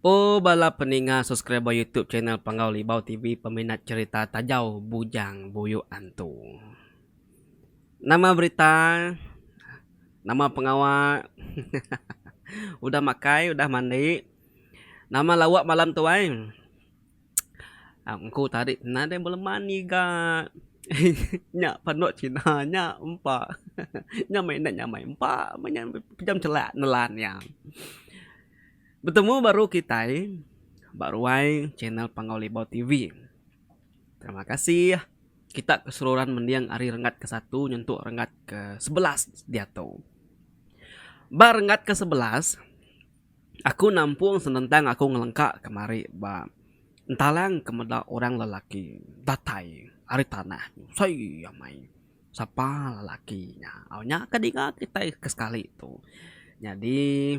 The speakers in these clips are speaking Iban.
Oh bala peninga subscriber YouTube channel Panggau Libau TV peminat cerita Tajau Bujang Buyu Antu. Nama berita? Nama pengawa? Udah makai, udah mandi. Nama lauk malam tu ai? Engku tadi nadai beleman ngiga nya panu cina nya empa nya meh enda nyamai empa meh nya pejam chelak nelan iya. Betemu baru kitai ba ruai channel Panggau Libau TV. Terima kasih kita ke seruran mending ari renggat ke satu nyentuk renggat ke 11 diatu. Ba renggat ke 11 Aku nampung senentang aku ngelengka kemari ba entalang ke meda orang lelaki datai ari tanah sei amai. Sapa lelaki nya? Au nya ke dinga kitai ke sekali tu. Nyadi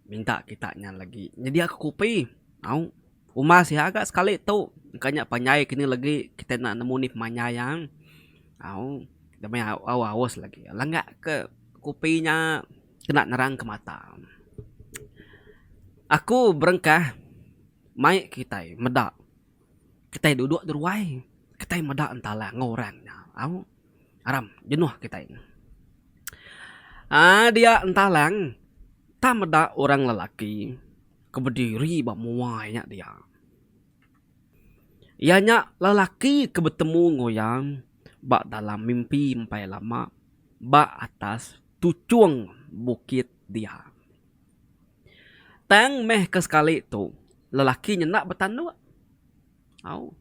minta kita nya lagi nyedia ke kopi au umbas iya ga sekali tu engka nya panjai kini lagi kitai enda nemu ni pemanjai iya au demi au aus lagi lenga ke kopi nya. Kena nerangka mata. Aku berengkah mai kitai meda kitai duduk di ruai kitai meda entalang enggau orang nya au aram jenuh kitai. Aaa dia entalang tang meda orang lelaki ke bediri ba mua iya dia. Iya nya lelaki ke betemu enggau iya ba dalam mimpi empai lama ba atas tuchung bukit dia. Tang meh ke sekali tu lelaki nya enda betanduk. Au.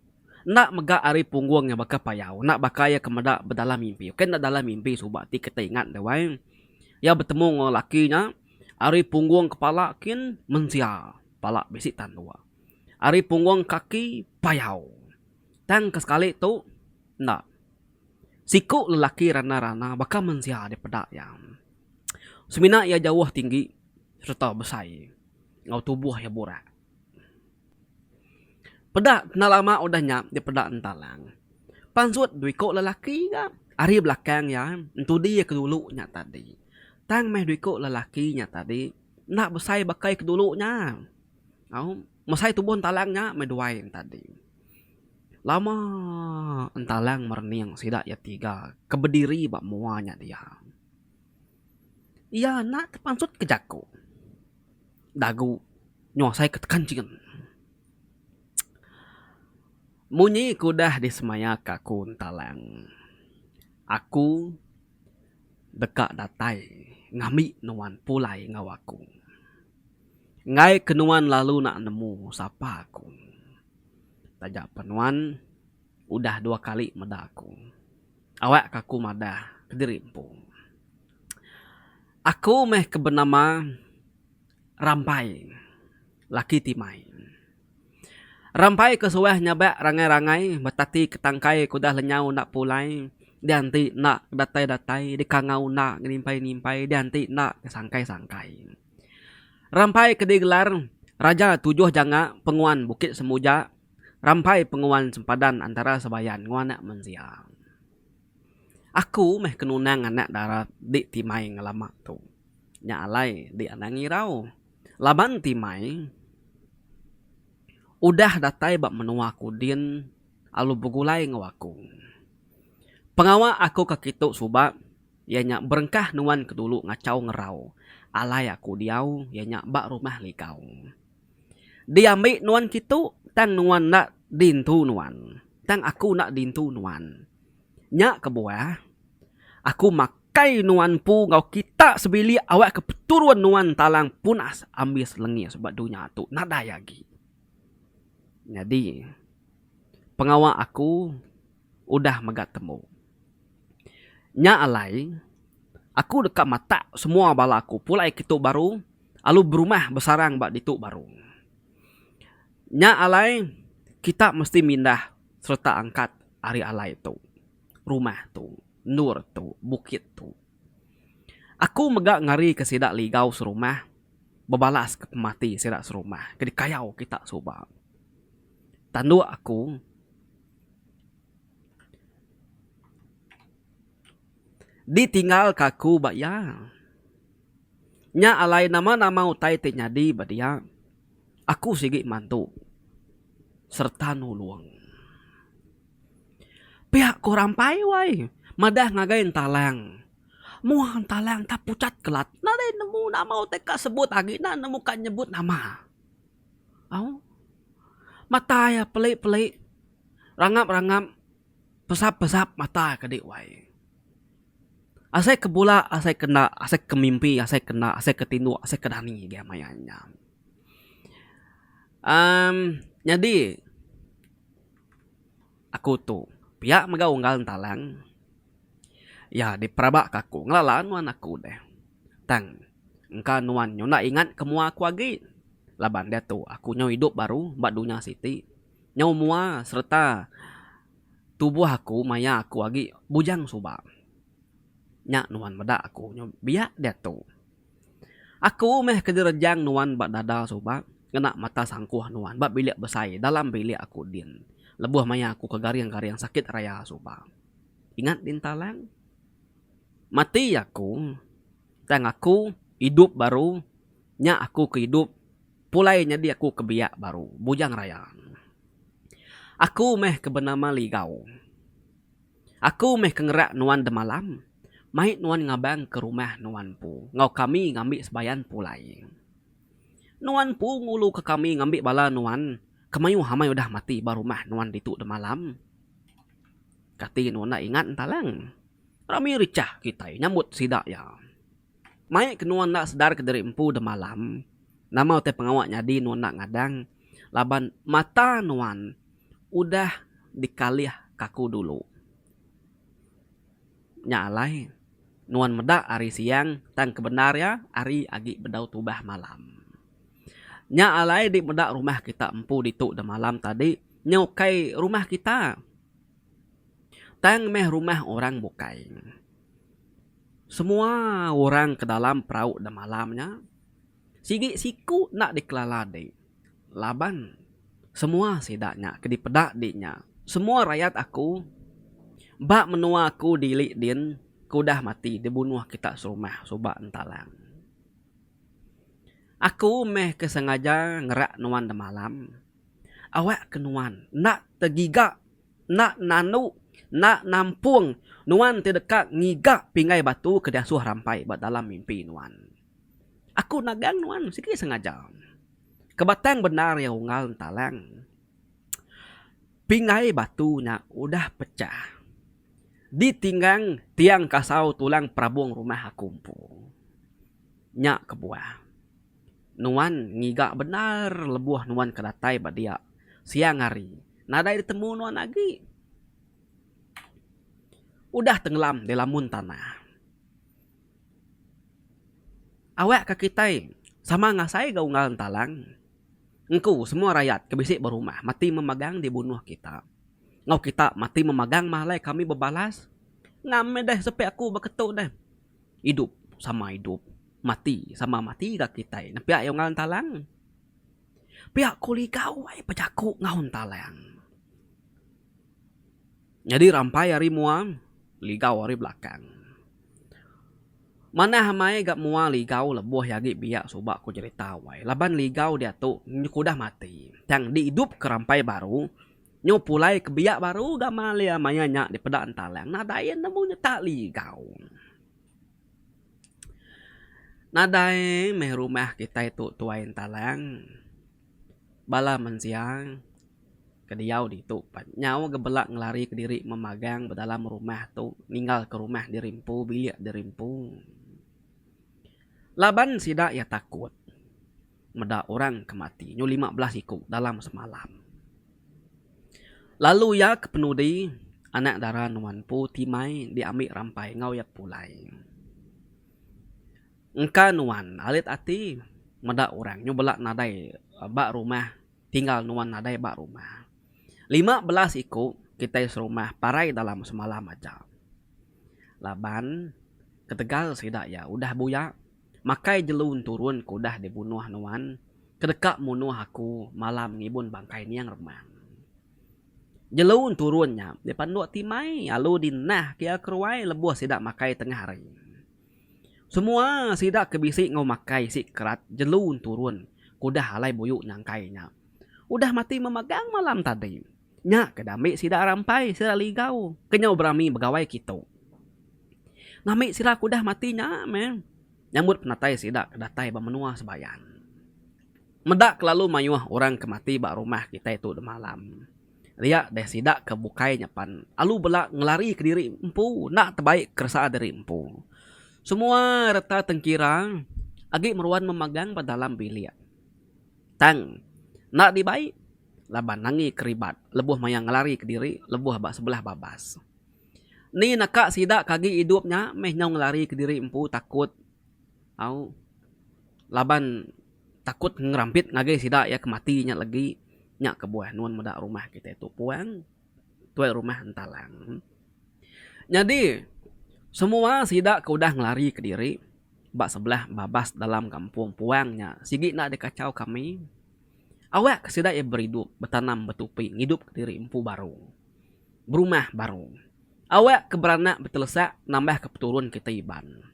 Enda mega ari punggung iya baka payau enda baka iya ke meda bedalam mimpi. Ukai enda dalam mimpi suba ti kitai ingat deh wai. Iya betemu enggau lelaki nya ari punggung kepala kin mensia pala bisi tanduk. Ari punggung kaki payau. Tang ke sekali tu enda. Siku lelaki rana-rana baka mensia dipeda iya. Semina iya jauh tinggi sereta besai enggau tubuh iya burak. Peda enda lama udah nya dipeda Entalang. Pansut dua iku lelaki ga ari belakang iya entudi iya ke dulu nya tadi. Tang meh dua iku lelaki nya tadi enda besai baka iya ke dulu nya. Au mesai tubuh Entalang nya meh duai tadi. Lama Entalang merening sida iya tiga ke bediri ba mua nya dia. Iya enda tepansut ke jaku. Dagu nyau asai ke tekancing. Munyi ke udah disemaya ke aku Entalang. Aku deka datai ngambi nuan pulai enggau aku. Enggai ke nuan lalu enda nemu sapa aku. Taja pan nuan udah dua kali meda aku. Awak ka aku madah kediri empu. Aku meh ke benama Rampai laki Timai. Rampai ke suah nyabak rangai-rangai betati ke tangkai ke udah lenyau enda pulai dianti enda datai-datai dikangau enda ngelimpai-nimpai dianti enda sangkai-sangkai. Rampai ke digelar Raja Tujuh Janga Penguan Bukit Semuja, Rampai Penguan Sempadan Antara Sebayan enggau anak mensia. Aku meh ke nunang anak dara di Timai ngelama tu. Nya alai di anang irau laban Timai udah datai ba menua aku din lalu begulai enggau aku. Pengawa aku ke kitu suba Iya nya berengkah nuan ke dulu ngachau ngerau alai aku diau iya nya ba rumah Ligau. Diambi nuan kitu tang nuan enda diintu nuan. Tang aku enda diintu nuan. Nya kebuah aku makai nuan empu enggau kita sebilik awakka peturun nuan talang punas ambis lengis ba dunya tu nadai agi. Nyadi pengawa aku udah mega tembu. Nya alai, aku deka matak semua bala aku pulai kitu baru alu berumah besarang ba ditu baru. Nya alai, kita mesti mindah sereta angkat ari alai tu, rumah tu, endur tu, bukit tu. Aku mega ngarika sida ligau serumah bebalaska pemati sida serumah ke dikayau kita suba. Tanduk aku. Ditinggalka aku ba iya. Nya alai nama-nama utai ti nyadi ba dia. Aku sigi mantu sereta nulung. Pia ku Rampai wai madah ngagai Entalang. Mua Entalang tak pucat kelat nadai nemu nama utai ka sebut agi enda nemu ka nyebut nama. Au. Mata iya peli-peli rangap-rangap pesap-pesap mata ke di wai. Asai ke bula asai ke enda asai ke mimpi asai ke enda asai ke tinduk asai ke dani gia maya nya. Emm nyadi aku tu pia mega unggal entalang iya diperaba ka aku ngelala nuan aku deh tang engka nuan nyunda ingat ke mua aku agi laban diatu aku nyau idup baru ba dunya siti nyau mua sereta. Tubuh aku maya aku agi bujang suba. Nya nuan meda aku nyu biak diatu. Aku meh ke direjang nuan ba dada suba ngena mata sangkuh nuan ba bilik besai dalam bilik aku din lebuh maya aku ke garing-garing sakit raya suba. Ingat din talang? Mati aku tang aku idup baru nya aku ke idup pulai nyadi aku ke biak baru bujang raya. Aku meh ke benama Ligau. Aku meh ke ngerak nuan demalam, mai nuan ngabang ke rumah nuan empu enggau kami ngambi sebayan pulai. Nuan empu ngulu ke kami ngambi bala nuan ke mayuh amai udah mati ba rumah nuan ditu demalam. Kati nuan enda ingat entalang? Rami richah kitai nyambut sida iya. Mai ke nuan enda sedar kediri empu demalam, nama utai pengawa nyadi nuan enda ngadang laban mata nuan udah dikalih ka aku dulu. Nya alai, nuan meda hari siang tang kebendar iya hari agi bedau tubah malam. Nya alai di meda rumah kita empu ditu demalam tadi nya ukai rumah kita tang meh rumah orang bukai. Semua orang ke dalam perau demalam nya sigi siku enda dikelala di laban semua sida nya ke dipeda di nya semua rayat aku ba menua aku dili din ke udah mati dibunuh kita serumah suba entalang. Aku meh ke sengaja ngerak nuan demalam awak ke nuan enda tegiga Enda nandu, enda nampung nuan ti deka ngiga pinggai batu ke diasuh rampai ba dalam mimpi nuan. Aku nagang nuan sigi sengaja. Ke batang bendar iya unggal entalang. Pinggai batu nya udah pechah ditinggang tiang kasau tulang perabung rumah aku empu. Nya kebuah. Nuan ngiga bendar lebuh nuan ke datai ba dia siang hari nadai ditemu nuan agi. Udah tenggelam di lamun tanah. Awak ka kitai sama ngasai ga unggal entalang. Engku semua rayat ke bisi ba rumah mati memagang dibunuh kita. Enggau kita mati memagang mah alai kami bebalas. Ngam meh deh sepi aku ba ketu deh. Idup sama idup, mati sama mati ga kitai nepiak iya enggau entalang. Pia ku Ligau ai bejaku enggau entalang. Nyadi rampai ari mua, Ligau ari belakang. Manah amai ga mua Ligau lebuh iya agi biak suba ku jerita wai laban Ligau diatu nyuku udah mati tang diidup ke rampai baru Nyu pulai ke biak baru gamal iya maya nya dipeda entalang nadai iya nemu nyeta ligau. Nadai meh rumah kitai tu tuai entalang bala mensia ke diau ditu pan nyau ga bela ngelari kediri memagang ba dalam rumah tu ninggal ke rumah diri empu bilik diri empu. Laban sida iya takut. Meda orang ke mati nyu 15 iku dalam semalam. Lalu iya ke penudi anak dara nuan empu ti mai diambi rampai enggau iya pulai. Engka nuan alit ati meda orang nyu bela nadai ba rumah tinggal nuan nadai ba rumah. 15 iku kitai serumah parai dalam semalam aja. Laban ketegal sida iya udah buya. Makai jelu enturun ke udah dibunuh nuan, ke deka munuh aku malam ngibun bangkai niang remang. Jelu enturun nya dipanduk timai lalu dinah ke iya keruai lebuh sida makai tengah hari. Semua sida ke bisi enggau makai isi kerat jelu enturun. ke udah alai buyu nyangkai nya. Udah mati memagang malam tadi. Nya ke diambi sida rampai sida ligau ke nyau berami begawai kitu. Ngambi sida ke udah mati nya meh nyambut penatai sida ke datai ba menua Sebayan. Meda kelalu mayuh orang ke mati ba rumah kitai tu demalam. Ria deh sida ke bukai nya pan alu bela ngelari kediri empu enda tebai keresa diri empu. Semua reta tengkira agi meruan memagang ba dalam bilik. Tang enda dibai laban nangi keribat lebuh maya ngelari kediri lebuh ba sebelah babas. Ni naka sida ke agi idup nya meh nyau ngelari kediri empu takut au laban takut ngerampit ngagai sida iya ke mati nya legi nya kebuah nuan meda rumah kitai tu puang tuai rumah entalang. Nyadi semua sida ke udah ngelari kediri ba sebelah babas dalam kampung puang nya sigi enda dikachau kami. Awak ke sida iya beridup betanam betupi ngidup kediri empu baru. Berumah baru. Awak ke beranak betelesak nambah ke peturun kitai Iban.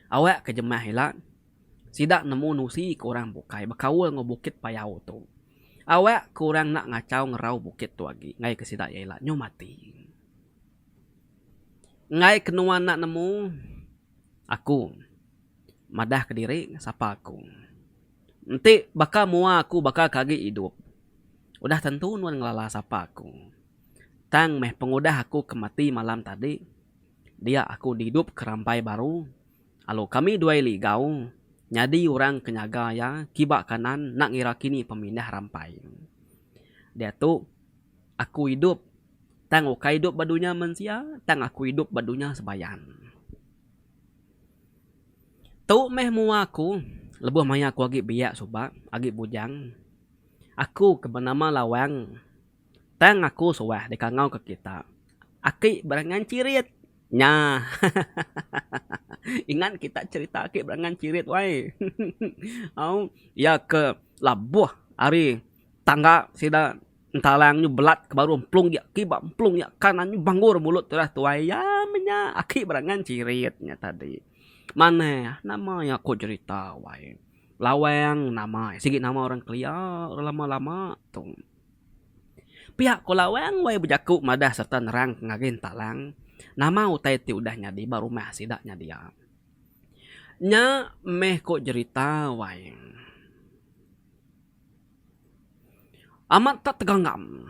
Awak ke jemah ila sida nemu nusi ke orang bukai bekaul enggau Bukit Payau tu. Awak ke orang enda ngachau ngerau bukit tu agi enggai ke sida iya ila nyau mati. Enggai ke nuan enda nemu aku madah kediri sapa aku. Enti baka mua aku baka ke agi idup, udah tentu nuan ngelala sapa aku. Tang meh pengudah aku ke mati malam tadi, dia aku diidup ke rampai baru, alu kami duai ligau nyadi orang ke nyaga iya kiba kanan enda ngira kini pemindah rampai. Diatu aku idup tang ukai idup ba dunya mensia tang aku idup ba dunya sebayan. Tu meh mua aku lebuh maya aku agi biak suba, agi bujang. Aku ke benama Lawang. Tang aku suah dikangau ke kita. Aki berangan chirit. Nya hahaha. Ingat kita cherita aki berangan chirit wai. Au iya ke labuh ari tangga sida Entalang nyu belat ke baru emplung iya kiba emplung iya kanan nyu banggur mulut tudah tuai iya meh nya aki berangan chirit nya tadi. Manah nama iya ko jerita wai. Lawang nama iya sigi nama orang kelia orang lama lama tu. Pia ko Lawang wai bejaku madah serta nerang ke ngagai Entalang nama utai ti udah nyadi ba rumah sida nya dia. Nya meh ko jerita wai. Amat tak teganggam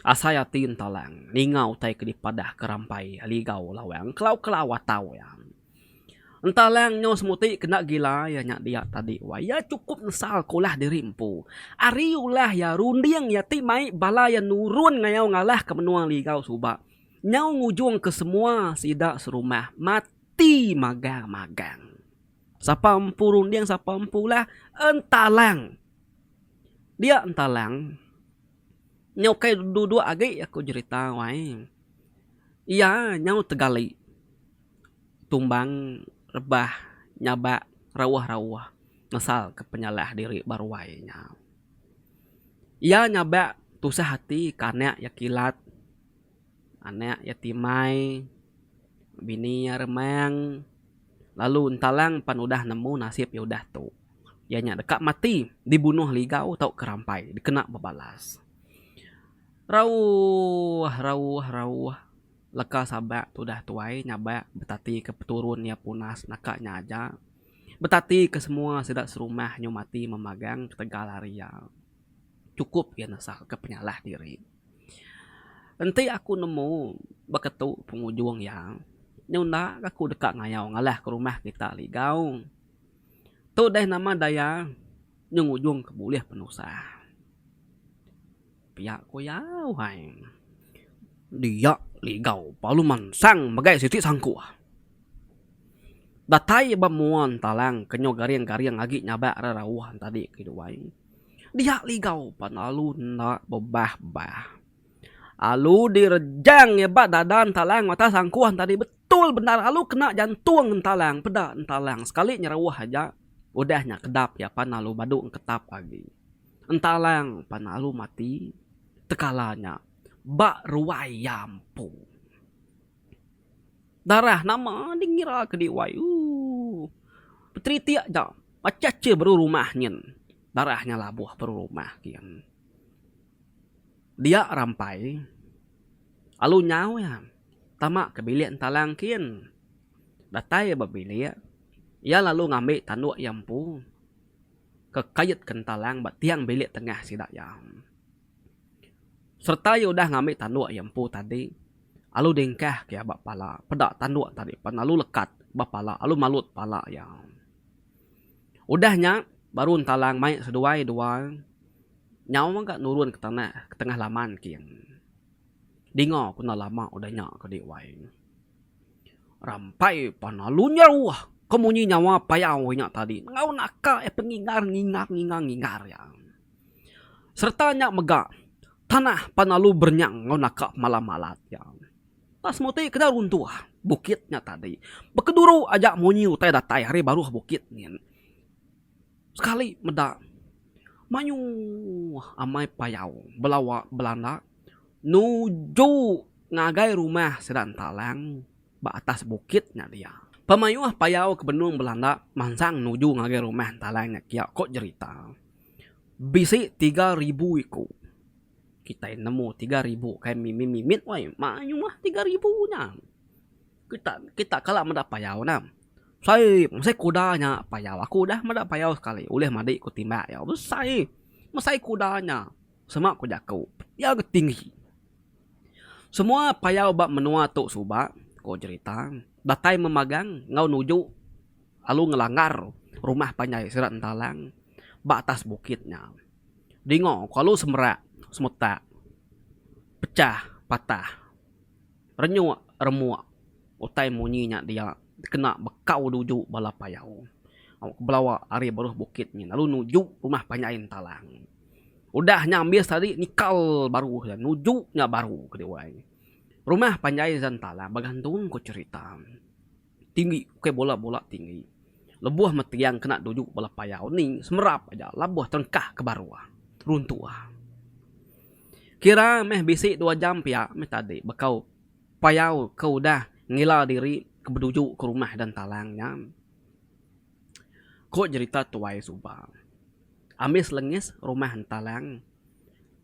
asai ati entalang ninga utai ke dipadah ke rampai ligau lawang kelau-kelau atau iya. Entalang nyau semuti kena gila iya nya dia tadi wai iya chukup nesal ke ulah diri empu. Ari ulah iya runding iya ti mai bala iya nurun ngayau ngalah ke menua ligau suba nyau ngujung ke semua sida serumah mati magang-magang. Sapa empu runding sapa empu ulah entalang. Dia entalang nyau kai duduk agi aku jerita wai. Iya nyau tegali tumbang rebah nyabak rauh-rauh nesal ke penyalah diri ba ruai nya. Iya nyabak tusah ati ke anak iya kilat anak iya timai bini iya remang lalu entalang pan udah nemu nasib iya udah tu iya nya deka mati dibunuh ligau tauka rampai dikena bebalas. Rauh rauh rauh leka sabak tudah tuai nyabak betati ke peturun iya punas naka nya aja betati ke semua sida serumah nyu mati memagang ketegal ari iya chukup iya nesal ke penyalah diri. Enti aku nemu baka tu pengujung iya, nyunda aku deka ngayau ngalah ke rumah kita ligau. Tu deh nama daya nyu ngujung ke bulih penusah. Pia ku iya wai. Dia ligau lalu mansang megai siti sangkuh. Datai ba mua entalang ke nyau garing-garing agi nyabak rerauh tadi ke duai. Dia ligau pan lalu enda bebah-bah. Alu direjang iya ba dada entalang atas sangkuh tadi betul bendar alu kena jantung entalang peda entalang sekali nyerauh aja udah nya kedap iya pan alu badu engketap agi. Entalang pan alu mati tekala nya ba ruai iya empu. Darah nama dingira ke diwai ooh. Beteritik ja. Pacah che baru rumah nyin. Darah nya labuh baru rumah kin. Dia rampai alu nyau iya tama ke bilik entalang kin. Datai iya ba bilik iya lalu ngambi tanduk iya empu ke kait ke entalang ba tiang bilik tengah sida iya. Sereta iya udah ngambi tanduk iya empu tadi alu dingkah ke iya ba pala peda tanduk tadi pan alu lekat ba pala alu malut pala iya. Udah nya baru entalang mai seduai dua nyau mega nurun ke tanah ke tengah laman kin. Dinga ku enda lama udah nya ke di wai. Rampai pan alu nyeruh ke munyi nyawa payau nya tadi enggau naka iya pengingar ngingar ngingar ngingar iya. Sereta nya mega, tanah pan lalu berenyang enggau naka malam-malat iya. Tak semuti kena runtuh bukit nya tadi. Bekeduru aja munyi utai datai ari baruh bukit nyin. Sekali meda mayuh amai payau belawa belanda nuju ngagai rumah sida Entalang. Ba atas bukit nya dia. Pemayuh payau ke benung belanda mansang nuju ngagai rumah Entalang nya kia ko jerita. Bisi 3000 iku. Kitai nemu 3000 kai mimit mimit wai mayuh 3000 nya. Kita kita kala meda payau ne. Sai mesai kuda nya payau aku udah meda payau sekali ulih madi ku timbak iya besai mesai kuda nya sema ku jaku iya ke tinggi. Semua payau ba menua tu suba, ko jerita, datai memagang enggau nuju lalu ngelanggar rumah panjai sida Entalang ba atas bukit nya. Dinga ko lalu semerak semetak pecah patah renyuk remuk utai munyi nya dia dikena bekau duju bala payau belawa ari baruh bukit nyin lalu nuju rumah panjai Entalang. Udah nya ambis tadi nikal baru iya nuju nya baru ke diwai. Rumah panjai Zantala begantung ku cherita. Tinggi ukai bula-bula tinggi. Lebuh metiang kena duju bala payau ni semerap aja labuh terengkah ke baruh. Runtuh. Kira meh bisi dua jam pia meh tadi bekau payau ke udah ngila diri ke beduju ke rumah Dantalang nya. Ku jerita tuai suba. Ambis lengis rumah Entalang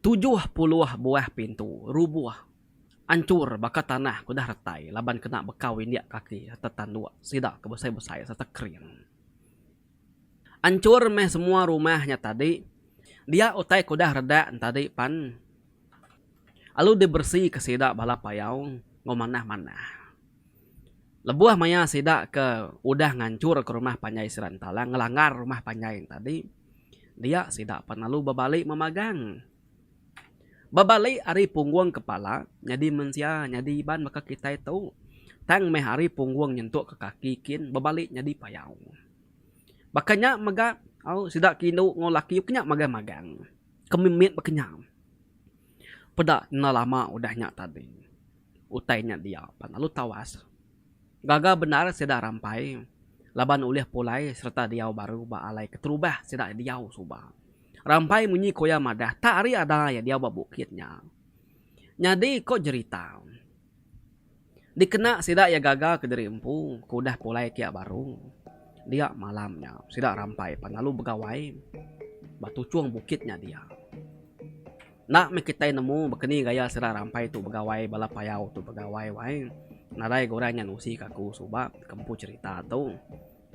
70 buah pintu rubuh anchur baka tanah ke udah retai laban kena bekau indik kaki sereta tanduk sida ke besai-besai sereta kering. Anchur meh semua rumah nya tadi dia utai ke udah redak tadi pan alu dibersihka sida bala payau enggau manah-manah. Lebuh maya sida ke udah nganchurka rumah panjai sida entalang ngelanggar rumah panjai nya tadi, dia sida pan lalu bebali memagang. Bebali ari punggung kepala nyadi mensia nyadi iban baka kitai tu tang meh ari punggung nyentuk ke kaki kin bebali nyadi payau. Baka nya mega au sida ke indu enggau laki ke nya magang-magang ke mimit baka nya. Peda enda lama udah nya tadi. Utai nya dia pan lalu tawas. Gaga bendar sida rampai laban ulih pulai sereta diau baru ba alai keterubah sida diau suba. Rampai munyi ku iya madah tak ari ada iya diau ba bukit nya. Nyadi ko jerita dikena sida iya gaga kediri empu ke udah pulai kia baru dia malam nya sida rampai pan lalu begawai ba tuchung bukit nya dia. Enda meh kitai nemu bekeni gaya sida rampai tu begawai bala payau tu begawai wai. Nadai ga orang nya nusi ka aku suba ke empu cherita tu.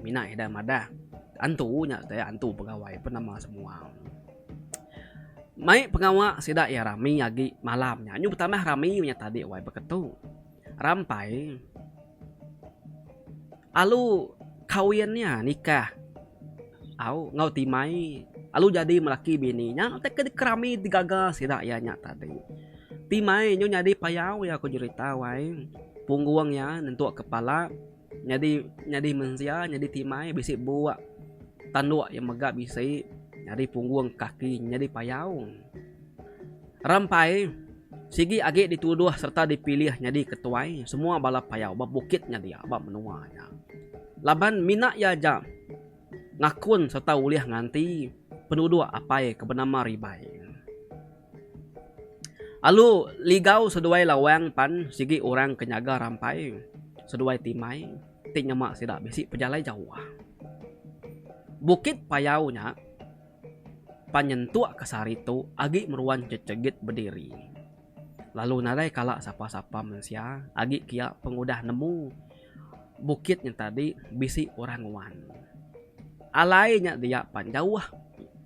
Mina ida madah antu nya te antu begawai pen nama semua. Mai pengawa sida iya rami agi malam nya nyu betambah rami nya tadi wai beketu. Rampai alu kawin iya nikah au enggau timai alu jadi melaki bini nya utai ke dikerami digaga sida iya nya tadi. Timai nyu nyadi payau iya ku jerita wai punggung iya nentuk kepala nyadi nyadi mensia nyadi timai bisi buk tanduk iya mega bisi nyadi punggung kaki nyadi payau. Rampai sigi agi dituduh sereta dipilih nyadi ketuai semua bala payau ba bukit nya dia ba menua nya. Laban mina iya aja ngakun sereta ulih nganti penuduk apai ke benama Ribai. Alu Ligau seduai Lawang pan sigi orang ke nyaga Rampai seduai Timai ti nyema sida bisi pejalai jauh. Bukit Payau nya pan nyentuk ke sehari tu agi meruan chechegit bediri. Lalu nadai kala sapa-sapa mensia agi kia pengudah nemu bukit nya tadi bisi orang nguan. Alai nya dia pan jauh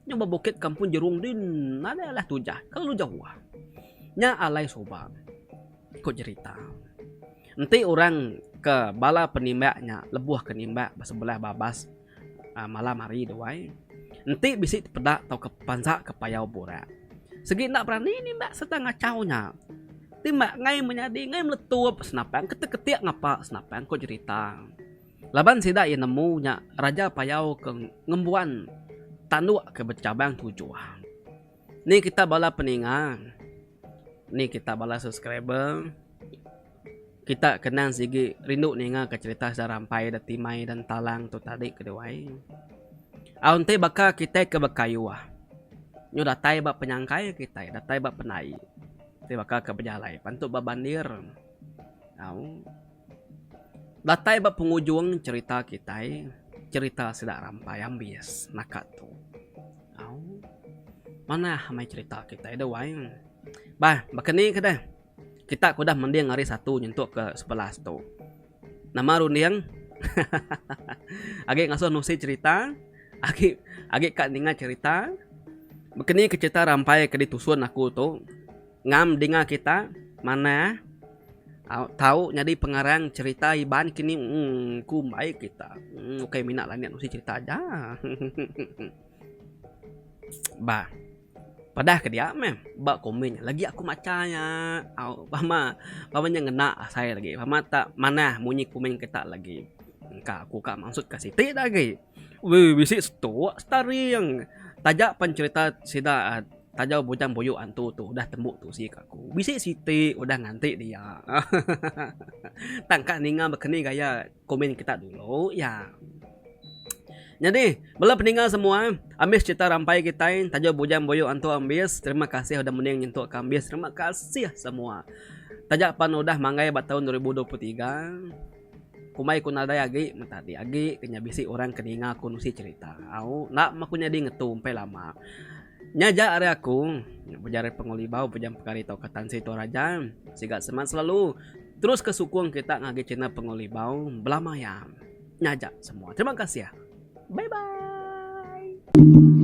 nya ba bukit kampung jerung din nadai alah tujah kelalu jauh. Nya alai suba ku jerita. Enti orang ke bala penimbak nya lebuh ke nimbak ba sebelah babas malam hari tu ai enti bisi tepeda tauka pansa ke payau burak sigi enda berani nimbak sereta ngachau nya. Timbak enggai menyadi enggai meletup senapang ketik ketik ngapa senapang ku jerita. Laban sida iya nemu nya Raja Payau ke ngembuan tanduk ke bechabang tujuh. Ni kita bala peninga. Ni kita bala subscriber. Kita kenang sigi rindu ninga ke cerita sida rampai da timai dan talang tu tadi ke duai. Au enti baka kitai ke bekayuh. Nyu datai ba penyangkai kitai datai ba pendai. Enti baka ke bejalai pan tu ba bandir. Au. Datai ba pengujung cerita kitai cerita sida rampai ambis naka tu. Au. Manah amai cerita kitai deh wai. Bah, baka ni ke deh. Kita ke udah mending ari satu nyentuk ke 11 tu. Nama runding? Agi ngasuh nusi cerita, agi agi ka ninga cerita. Baka ni ke cerita rampai ke ditusun aku tu. Ngam dinga kita manah tau nyadi pengarang cerita Iban kini uhh kumbai kita ukai mina landik nusi cerita aja. Bah padah ke dia meh ba komen lagi aku macha nya au pama pama nya ngena asai lagi pama tak manah munyi komen kita lagi. Engka aku ka maksud ka siti da agi. Weh bisi setuk staring taja pan cerita sida tajau bujang buyu antu tu udah tembu tusi ka aku. Bisi siti udah nganti dia. Tang ka ninga baka ni gaya komen kita dulu iya. Nyadi bala peninga semua ambis cerita rampai kitai tajau bujang buyu antu ambis terima kasih udah mending nyentuk ka ambis terima kasih semua. Taja pan udah manggai ba taun 2023. Kumbai ku nadai agi meh tadi agi ke nya bisi orang ke ninga aku nusi cherita. Au enda meh aku nyadi ngetu empai lama. Nya aja ari aku bejarai pengulibau pejam pekari tauka Tan Sri Tuan Raja. Siga semangat selalu terus ke sukung kita ngagai channel pengulibau belama iya. Nya aja semua. Terima kasih. Bye bye.